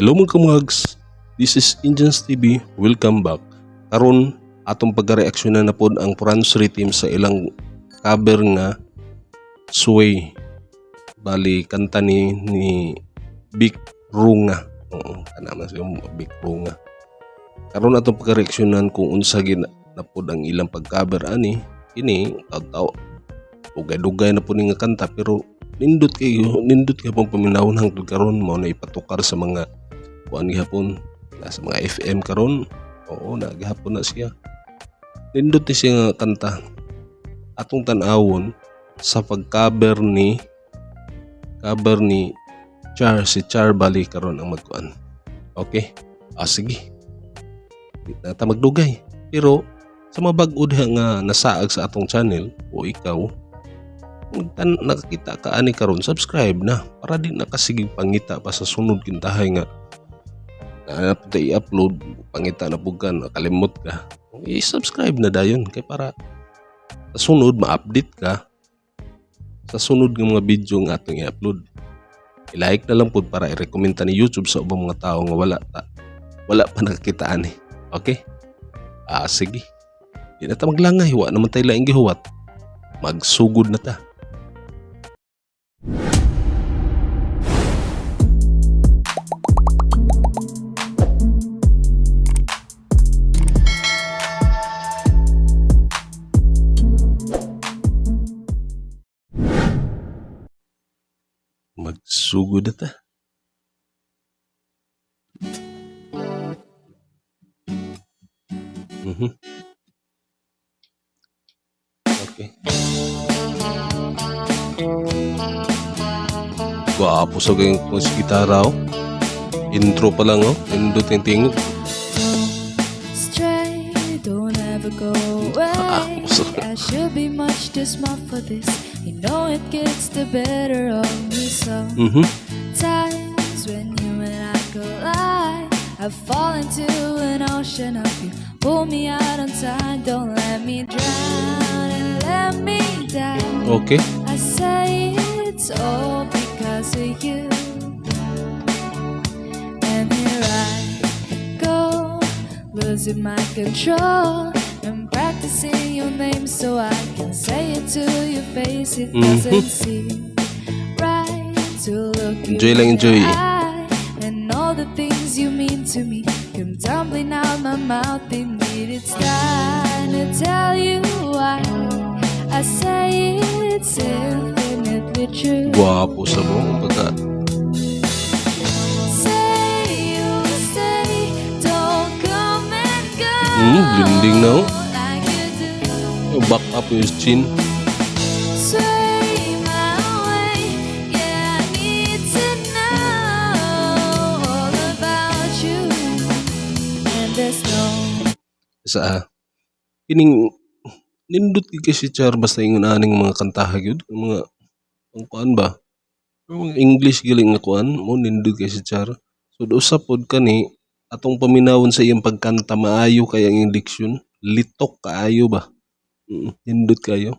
Hello, mga kamuhags, this is Indians TV, welcome back. Karon atong pagka-reaksyonan na pod ang Franz Team sa ilang cover nga "Sway". Bali, kanta ni Bic Runga. Oo, kana man siya, Bic Runga. Karon atong pagka-reaksyonan kung unsa gid na pod ang ilang pag-cover ani. Kini taw-taw dugay-dugay na po ni nga kanta, pero nindot kayo, nindot kay pong paminawon hangtod karon. Mao na ipatukar sa mga kuan gihapon na sa mga FM karon. Oo, na gihapon na siya. Nindot ni siya nga kanta. Atong tan-awon sa pag-cover ni Char, si Char Bali karon ang magkuan. Okay, ah, sige, di na ta magdugay. Pero sa mga bag-o diha nga nasaag sa atong channel o ikaw tan nakakita ka ani karon, subscribe na para di na kasige pangita pa sa sunod kintahay nga na na i-upload. Pangita na pud ka, nakalimot ka, i-subscribe na dayon kay para sa sunod ma-update ka sa sunod nga mga video nga atong i-upload. I-like na lang pud para i-recommend ta ni YouTube sa ubang mga tao nga wala pa nakakita ani. Okay, ah, sige, di na ta maglangay, wa naman tayo laing gihuwat, magsugod na ta. Magsugod na ta. Okay. Gwapo sa gayong kung si gitara, oh. Intro pa lang, oh. Nindot yung tingog. Stray, don't ever go Ah, away. Sorry. I should be much too smart for this. You know it gets the better of me sometimes when you and I collide. I fall into an ocean of you. Pull me out on time, don't let me drown and let me down. I say it's all because of you. And here I go, losing my control. And practicing your name so I can say it to your face. It doesn't seem right to look you Enjoy lang, in the enjoy. Eye. And all the things you mean to me come tumbling out my mouth. Indeed, it's time to tell you why. I say it's infinitely true. Gwapo sa mo. Pagka, Say you'll stay, don't come and go Blending na, oh. like you do. Yung back up yung chin. Sway my way, yeah, I need to know all about you. And there's no Sa kining nindot gid kay si Char basta ingon aning mga kantaha gyud, mga ang kuan ba? Yung mga English galing nga kuan mo, nindot kay si Char. So usa pod kani atong paminawon sa iyang pagkanta, maayo kay ang iyang diction, litok kaayo ba. Nindot kayo.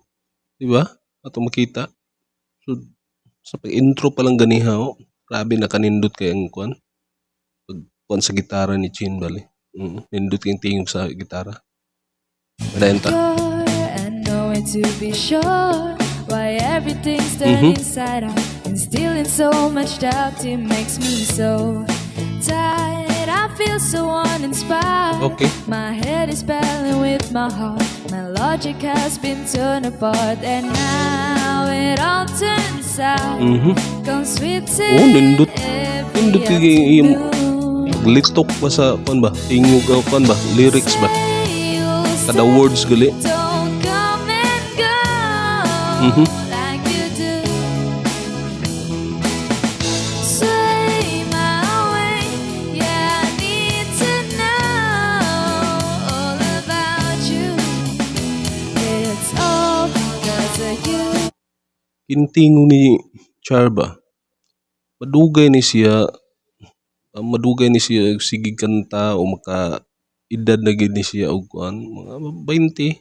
Di ba? Atong makita. So sa pag-intro pa lang ganiha, oh, grabe na kanindot kay ang kuan. Pag kuan sa gitara ni Chin bali. Nindot kay tingog sa gitara. Padayon ta. Sure and nowhere to be sure why everything's turned inside out and stealing so much doubt. It makes me so tired. I feel so uninspired. My head is battling with my heart. My logic has been torn apart, and now it all turns out. Comes sweet Oh, nindot. Every Nindot kay iyang afternoon. Litok ba sa kuan ba? Tingog o kuan ba? Lyrics ba? Say you'll Kada words gali. don't come and go like you do. Sway my way, yeah, I need to know all about you. It's all because of you. Kining ni Char ba? Madugay ni siya, madugay ni siya sige kanta o maka edad na gid ni siya og kuan mga 20.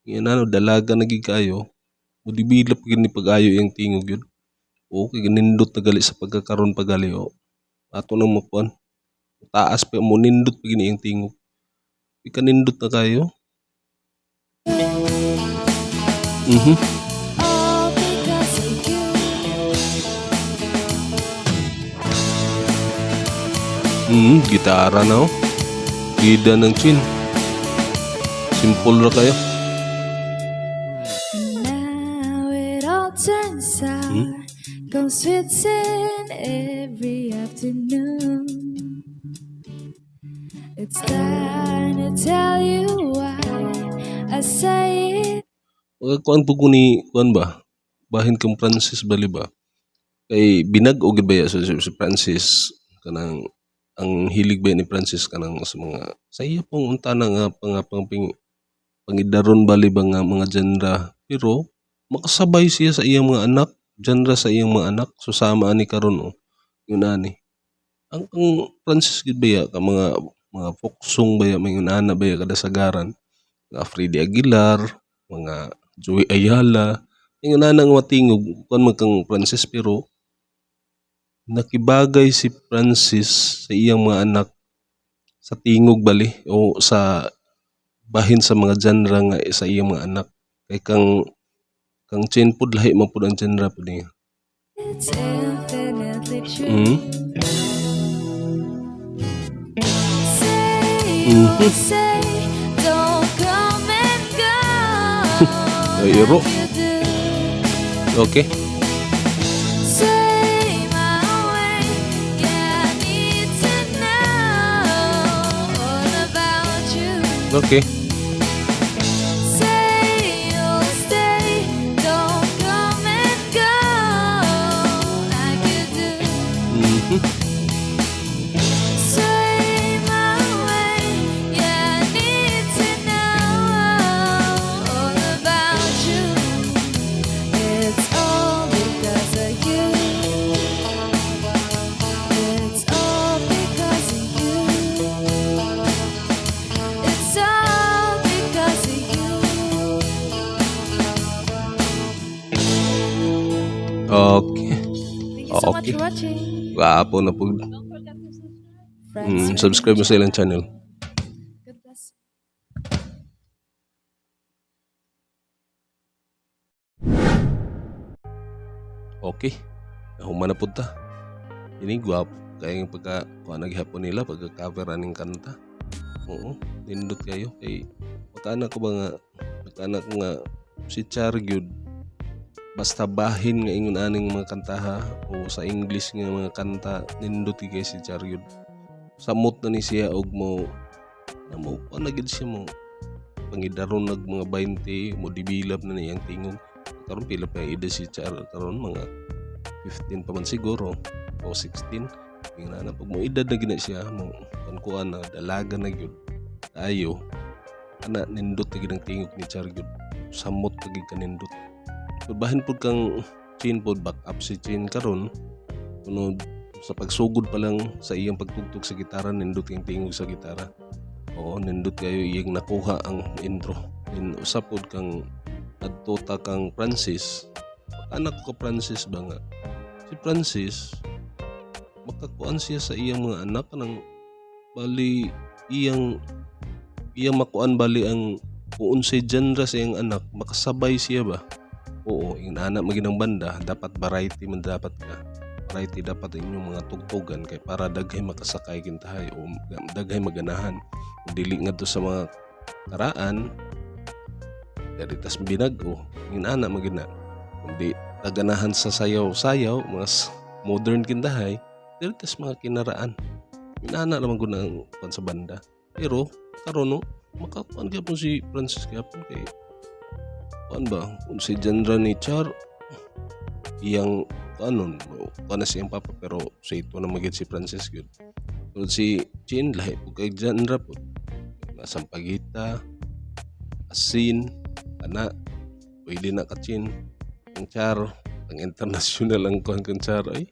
Yan ano, dalaga na gid kayo. Mo-develop gid ni pag-ayo iyang tingog yun. Okay, nindot na gali sa pagkakaroon pagali o. Ato nang makuan. Mutaas pa, munindot pa gini iyang tingog. Ikanindot na kayo. All because of you. Gitara na oh. Gida ng Chin. Simple ra kayo. Now it all turns sour. Goes sweet in every afternoon. It's time to tell you why I say it. Kuan po ko ni kuan ba? Bahin kang Francis bali ba? Kay binag-o gid ba ya si Francis, kanang ang hilig ba ni Francis kanang sa mga sa iya pong unta na nga pangidaron bali ba nga mga genre, pero makasabay siya sa iyang mga anak, genre sa iyang mga anak. So sama ani karon oh, yun ani ang Francis gid ba ya ka mga folk song ba ya, may ana ba ya kadasagaran, mga Freddie Aguilar, mga Joey Ayala, yung ana nga matingog kuan man kang Francis, pero nakibagay si Francis sa iyang mga anak sa tingog bali o sa bahin sa mga genre nga sa iyang mga anak, kay kang Chen pod lahi man pod ang genre pod niya. It's infinitely true. Say you'll say, don't come and go. Ay, iro. Like you do. Say my way, yeah, I need to know all about you. Say you'll stay, don't come and go like you do. Say my way, yeah, I need to know all about you. It's all because of you. It's all because of you. It's all because of you. Thank you so much for watching. Gwapo na po. Don't forget to subscribe. Friends, Subscribe mo sa ilang channel. God bless. Okay. Nahuman na pud ta. Ini gwapo kay yung pagka kuan naghapon nila pagka cover aning kanta. Oo, nindot kayo kay makaana ko ba nga makaana ko nga si Char gyud, basta bahin nga ingon aning mga kantaha o sa English nga mga kanta, nindot kay si Char gyud. Samot na ni siya og mo na mo kuan na gyud siya, mo pangidaron nag mga 20, mo develop na niyang tingog. Karon pila pa edad si Char karon? Mga 15 pa man siguro o 16. Ingana na pag mo edad na gina siya, mo kuan na dalaga na gyud ayo ana, nindot na gid ang tingog ni Char gyud, samot na gid kanindot. So bahin pud kang Chin pod, back up si Chin karon kuno sa pagsugod pa lang sa iyang pagtugtog sa gitara, nindot yung tingog sa gitara. Oo, nindot kayo iyang nakuha ang intro. Then usa pod kang adto ta kang Francis, anak ko ka Francis ba nga si Francis makakuan siya sa iyang mga anak, kanang bali iyang iyang makuan bali ang kung unsay genre sa iyang anak, makasabay siya ba. Oo, yung anak maginang banda, dapat variety man, dapat ka variety, dapat ang inyong mga tugtugan kay para daghay makasakay kintahay o daghay maganahan. Kung dili ngadto sa mga karaan diri tas binag-o, yung ana magina, kundi taganahan sa sayaw-sayaw, mas modern kintahay diri tas mga kinaraan. Yung ana naman gud ang kuan sa banda. Pero karon no, makakuan gyapon si Francis gyapon kay kuan ba, kung si genre ni Char iyang kuanon, kuan na siyang papa, pero sa ito na magid si Francis gyud. So si Chin lahi pud kay genre pud, mga sampagita, asin ana, pwede na ka Chin. Ang Char ang international ang kuan kang Char ay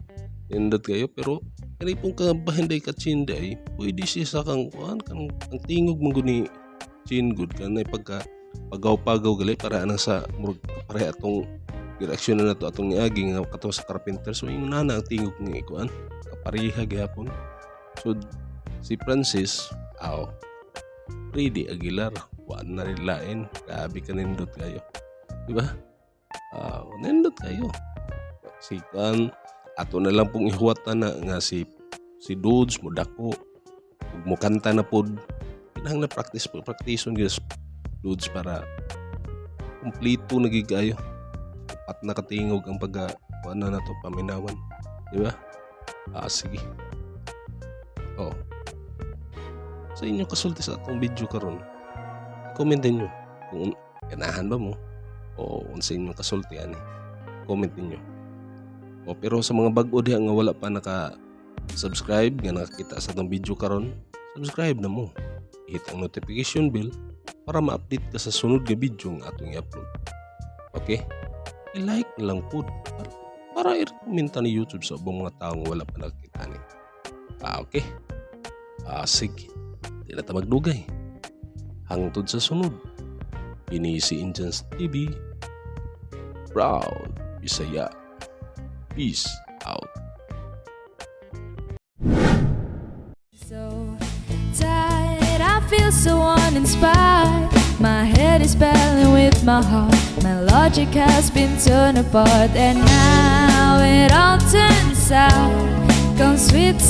nindot kayo, pero kani pong kabahin day ka Chin day, pwede siya sa kang kuan kang ang tingog man gud ni Chin good kanay pagka pagaw-pagaw gali para anang sa murag pare atong reaksyon na nato atong niagi nga katong sa Carpenter. So yung nana ang tingog ni kuan, kapareha gihapon. So Si Francis, aw, Freddie Aguilar, wa na rin lain. Grabe ka nindot kayo. Di ba? Ah, nindot kayo. Si kan ato na lang pong ihuwatan na nga si Dudes mo dako ug mo kanta na pod, kinahanglan practice practice gyud Dudes para kumpleto na gyud kayo, upat na katingog ang pagka kuan na nato paminawan, di ba? Ah, sige. Oh, sa inyo kasulti sa atong video karon, comment ninyo kung ganahan ba mo o unsa inyong kasulti ani, comment ninyo. O pero sa mga bag-o diha nga wala pa naka subscribe nga nakakita sa atong video karon, subscribe na mo, hit ang notification bell para ma-update ka sa sunod nga video nga atong i-upload. Okay, i-like na lang pud para i-recommend ni YouTube sa ubang mga tao nga wala pa nakakita ni. Ah, okay. Ah, sige, di na ta magdugay. Hangtod sa sunod, kini si Indians TV, proud Bisaya. Peace out. So tired, I feel so uninspired. My head is battling with my heart. My logic has been torn apart, and now it all turns out. Comes sweet.